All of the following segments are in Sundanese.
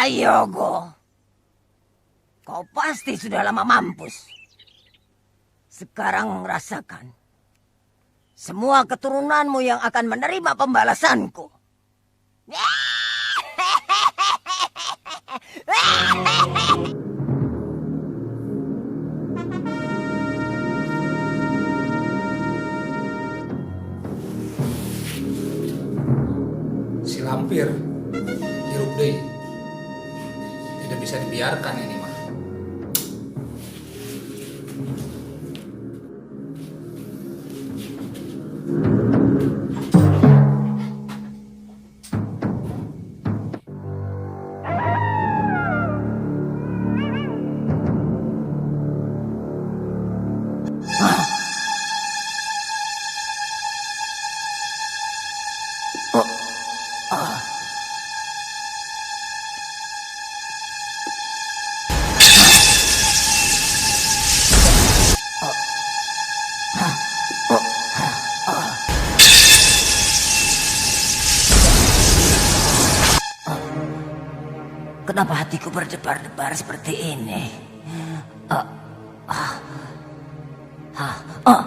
Prayogo. Kau pasti sudah lama mampus. Sekarang rasakan. Semua keturunanmu yang akan menerima pembalasanku. Si lampir hirup deui. Tidak bisa dibiarkan ini mah. Kenapa hatiku berdebar-debar seperti ini? Ah, ah, ah, ah.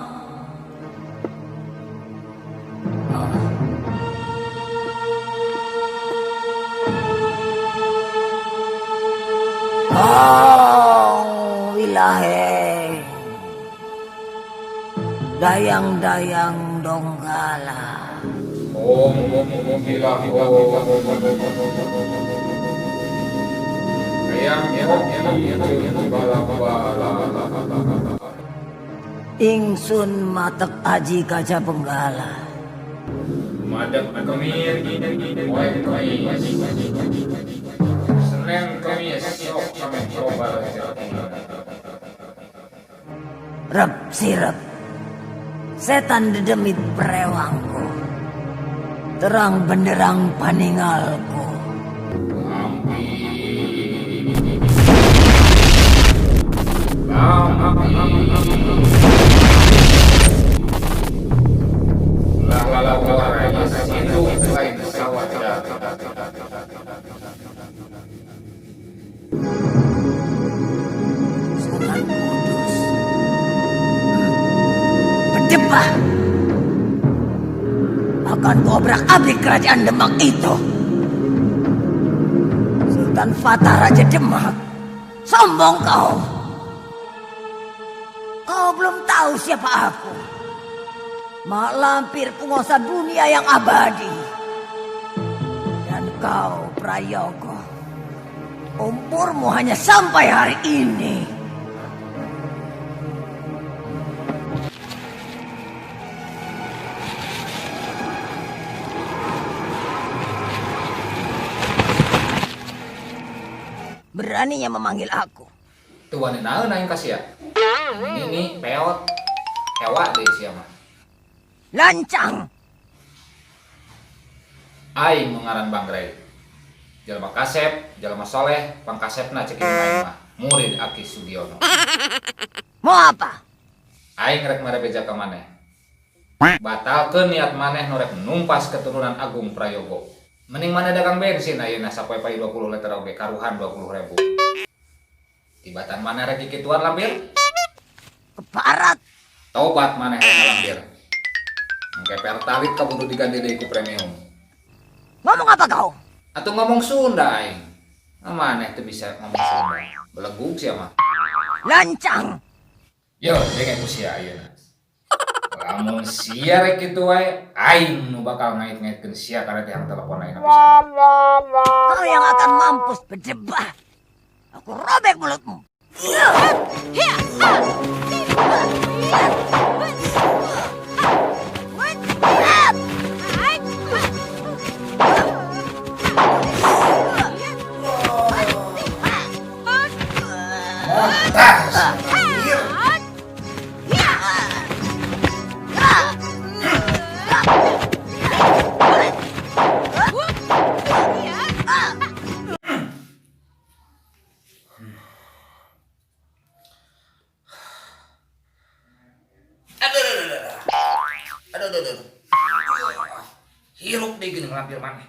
Oh, wilahe. Dayang-dayang donggala. Om om om ilah om. Ayang om bala bala. Ingsun matek aji kaca benggala. Madep kemir, poe kemis. Senin kemis, sok kami coba rezeki. Rep sirep. Setan dedemit prewangku. Terang benderang paningalku. Lampir. Lampir. Lah lah lah lah, itu lain sawah. Sunan Kudus. Berdebah. Akan kuobrak-abrik kerajaan Demak itu. Sultan Fatah Raja Demak. Sombong kau. Kau belum tahu siapa aku. Mak Lampir penguasa dunia yang abadi. Dan kau, Prayogo, umurmu hanya sampai hari ini. Beraninya memanggil aku. Tuh wani naon aing ka sia. Ini nih peot. Hewa deh sia mah. Lancang. Aing nu ngaran Bangrai. Jalma kasep, jalma soleh, pangkasepna cek aing mah. Murid Aki Sugiono. Mau apa? Aing rek mere beja ka maneh. Batalkeun niat maneh nu rek numpas keturunan Agung Prayogo. Mending maneh dagang bensin ayeuna sapoe pai 20 liter oge karuhan 20.000. Tibatan maneh rek kikituan lampir? Keparat. Tobat maneh rek lampir. Engke Pertalite kaburu diganti deui ku premium. Ngomong apa kau? Atuh ngomong Sunda aing. Nah, maneh teu bisa ngomong Sunda. Belegug sia mah. Lancang. Yo, denge ku sia ayeuna. Lamun sia rek kitu wae, aing nu bakal ngait-ngaitkeun sia kana tiang telepon aing pisan. Kau yang akan mampus berdebah. Aku robek mulutmu. Montas. Aduh, aduh, aduh, aduh. Aduh, aduh, aduh. Hirup deui geuning lampir maneh.